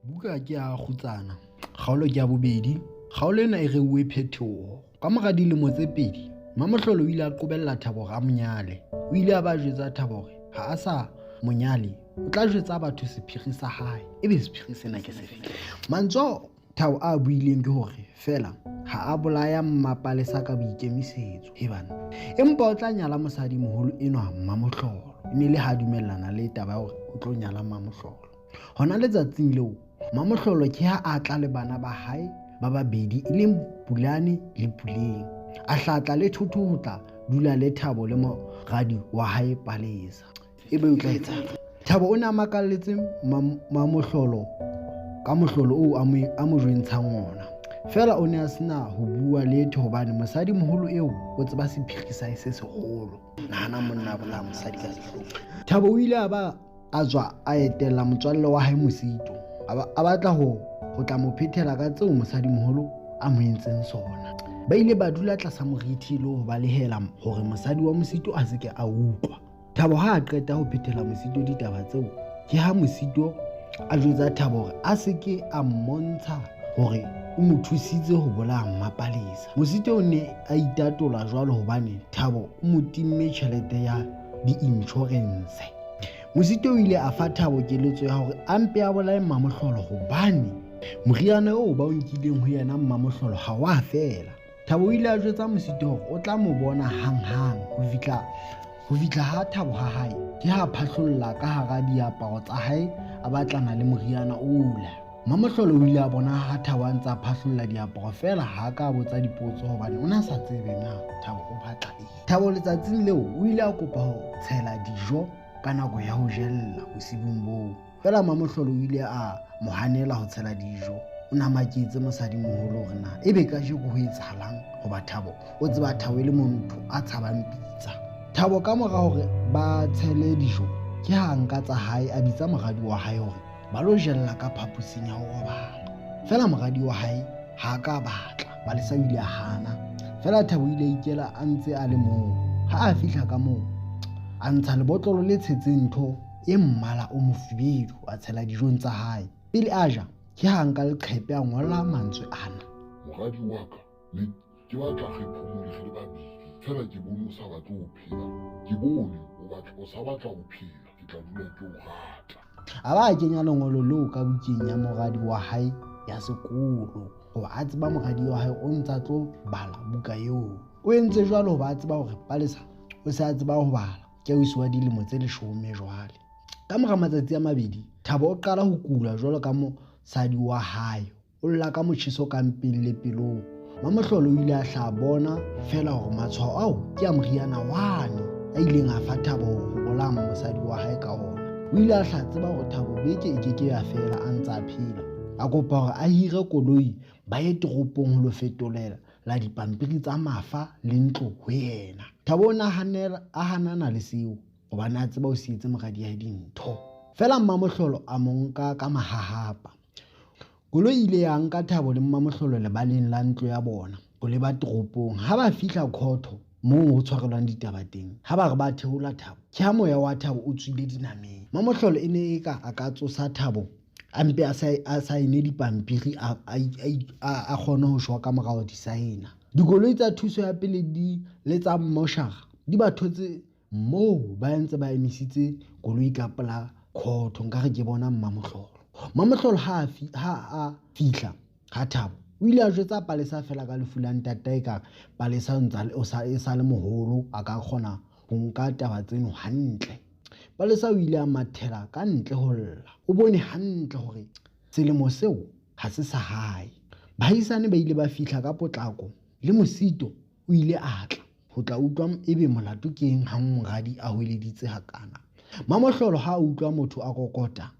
Buka ke ya Kgutsana, kgaolo ke ya bobedi. Kgaolo ena e reuwe phetoho. Ka mora dilemo tse pedi, Mamohlolo o ile a qobella Thabo hore a mo nyale. O ile a ba jwetsa Thabo hore ha a sa mo nyale, o tla jwetsa batho sephiri sa hae. Ebe sephiri sena ke sefe? Mantswe ao Thabo a buileng ke hore feela ha a bolaya Mmapalesa ka boikemisetso. He bana. Empa o tla nyala mosadimoholo enwa Mmamohlolo. E ne le ha dumellana le taba ya hore o tlo nyala Mmamohlolo. Hona letsatsing leo, Mamohlolo ke ha a tla le bana ba hae ba babedi e leng Pulane le Puleng. A hlatla le thotho ho tla dula le Thabo le moradi wa hae Palesa. Ebe o tla etsang? Thabo o ne a makalletse Mamohlolo ka mohlolo oo a mo jwentshang ona. Feela o ne a sena ho bua letho hobane mosadimoholo eo o tseba sephiri sa hae se seholo. Nahana monna a bolaya mosadi ka sehloho. Thabo o ile a ba a tswa a etella motswalle wa hae Mosito, a batla ho tla mo phethela ka tseo mosadimoholo a mo entseng sona. Ba ile ba dula tlasa morithi le ho balehela hore mosadi wa Mosito a se ke a utlwa. Thabo ha a qeta ho phethela Mosito ditaba tseo, ke ha Mosito a jwetsa Thabo hore a se ke a mmontsha hore o mo thusitse ho bolaya Mmapalesa. Mosito o ne a itatola jwalo hobane Thabo o mo timme tjhelete ya di-insurance. Mosito o ile a fa Thabo keletso ya hore a mpe a bolaye Mmamohlolo hobane moriana oo ba o nkileng ho yena Mmamohlolo ha wa fela. Thabo o ile a jwetsa Mosito hore o tla mo bona hanghang. Ho fihla ha Thabo ha hae ke ha phahlolla ka hara diaparo tsa hae a batlana le moriana ola. Mmamohlolo o ile a bona ha Thabo a ntse a phahlolla diaparo feela ha ka botsa dipotso hobane o ne a sa tsebe na Thabo o batla eng. Thabo letsatsing leo o ile a kopa ho tshela dijo ka nako ya ho jella bosibung boo. Feela Mamohlolo o ile a mo hanela ho tshela dijo. O ne a maketse mosadimoholo hore na ebe kajeko ho etsahalang hoba Thabo o tseba Thabo e le motho a tshabang pitsa. Thabo ka mora hore ba tshele dijo ke ha nka tsa hae a bitsa moradi wa hae hore ba lo jella ka phaposing ya ho robala. Feela moradi wa hae ha a ka batla, Palesa o ile a hana. Feela Thabo o ile a ikela a ntse a le moo. Ha a fihla ka moo, a ntsha lebotlolo le tshetseng ntho e mmala o mofubedu a tshela dijong tsa hae. Pele a ja, ke ha nka leqhepe a ngola mantswe ana. Moradi wa ka, ne ke batla re phomole re le babedi, feela ke bone o sa batle ho phela. Ke bone o sa batla ho phela, ke tla dula ke o rata. A ba a kenya lengolo leo ka bukeng ya moradi wa hae ya sekolo hoba a tseba moradi wa hae o ntsa tlo bala buka eo. O entse jwalo hoba a tseba hore Palesa o se a tseba ho bala, ke ausi wa dilemo tse 10 jwale. Ka mora matsatsi a mabedi, Thabo o qala ho kula jwalo ka mosadi wa hae. O lla ka motjheso ka mpeng le pelong. Mamohlolo o ile a hla bona feela hore matshwao ao ke a moriana wane a ileng a fa Thabo ho bolaya mosadi wa hae ka ona. O ile a hla tseba hore Thabo beke e ke ke ya fela a ntse a phela. A kopa hore a hire koloi ba ye toropong ho lo fetolela la dipampiri tsa mafa le ntlo ho yena. Thabo o ne a hanana le seo hobane a tseba o sietse moradi ya dintho. Feela Mmamohlolo a mo nka ka mahahapa. Koloi ile ya nka Thabo le Mmamohlolo lebaleng la ntlo ya bona ho leba toropong. Ha ba fihla khotho moo ho tshwarelwang ditaba teng, ha ba re ba theola Thabo, ke ha moya wa Thabo o tswile dinameng. Mmamohlolo e ne e ka a ka tsosa Thabo a mpe a saene dipampiri a kgone ho shwa ka mora ho di saena. Dikoloi tsa thuso ya pele di le tsa mmoshara di ba thotse moo ba ntse ba emisitse koloi ka pela khotho. Nkare ke bona Mmamohlolo. Mmamohlolo ha a fihla ha Thabo o ile a jwetsa Palesa feela ka lefu la ntatae ka Palesa e sa le moholo a ka kgona ho nka taba tseno hantle. Palesa o ile a mathela ka ntle ho lla. O bone hantle hore selemo seo ha se sa hae. Bahaisane ba ile ba fihla ka potlako le Mosito o ile a tla ho tla utlwa ebe molato ke eng ha moradi a hweleditse hakana. Mamohlolo ha a utlwa motho a kokota,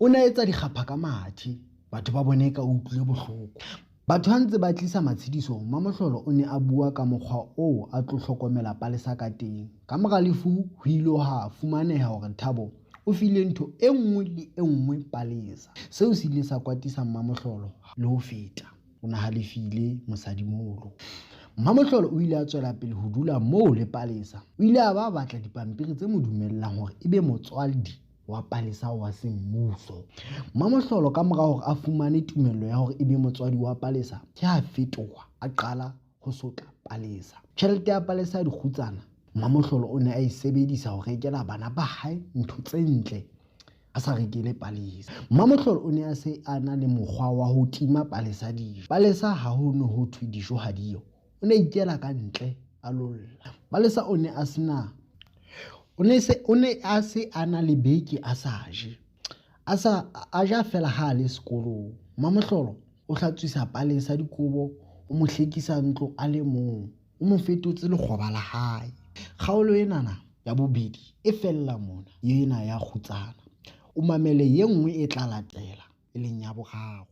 o ne a etsa dikgapha ka mathe, batho ba bone ka utlwile bohloko. Batho ha ntse ba tlisa matshediso, Mamohlolo o ne a bua ka mokgwa oo a tlo hlokomela Palesa ka teng. Ka mora lefu ho ile ha fumaneha hore Thabo o file ntho e nngwe le e nngwe Palesa. Seo se ile sa kwatisa Mmamohlolo le ho feta. O ne halefile mosadimoholo. Mmamohlolo o ile a tswela pele ho dula moo le Palesa. O ile a ba batla dipampiri tse mo dumellang hore e be motswaldi. wa Palesa wa semmuso. Mmamohlolo ka mora hore a fumane tumello ya hore e be motswadi wa Palesa, ke ha fetoha a qala ho sotla Palesa. Tjhelete ya Palesa ya dikgutsana, Mmamohlolo o ne a e sebedisa ho rekela bana ba hae ntho tse ntle a sa rekele Palesa. Mmamohlolo o ne a se a na le mokgwa wa ho tima Palesa dijo. Palesa ha ho ne ho thwe dijo ha diyo, o ne a ikela ka ntle a lolla. Palesa o ne a sena o ne se o ne a se a na le beke a sa je. A sa a ja fela ha a le sekolong. Mmamohlolo o hlatswisa Palesa dikobo, o mo hlekisa ntlo a le mong. O mo fetotse lekgoba la hae. Kgaolo enana ya bobedi e fella mona, ena ya kgutsana. O mamele ye nngwe e tla latela, e leng ya boraro.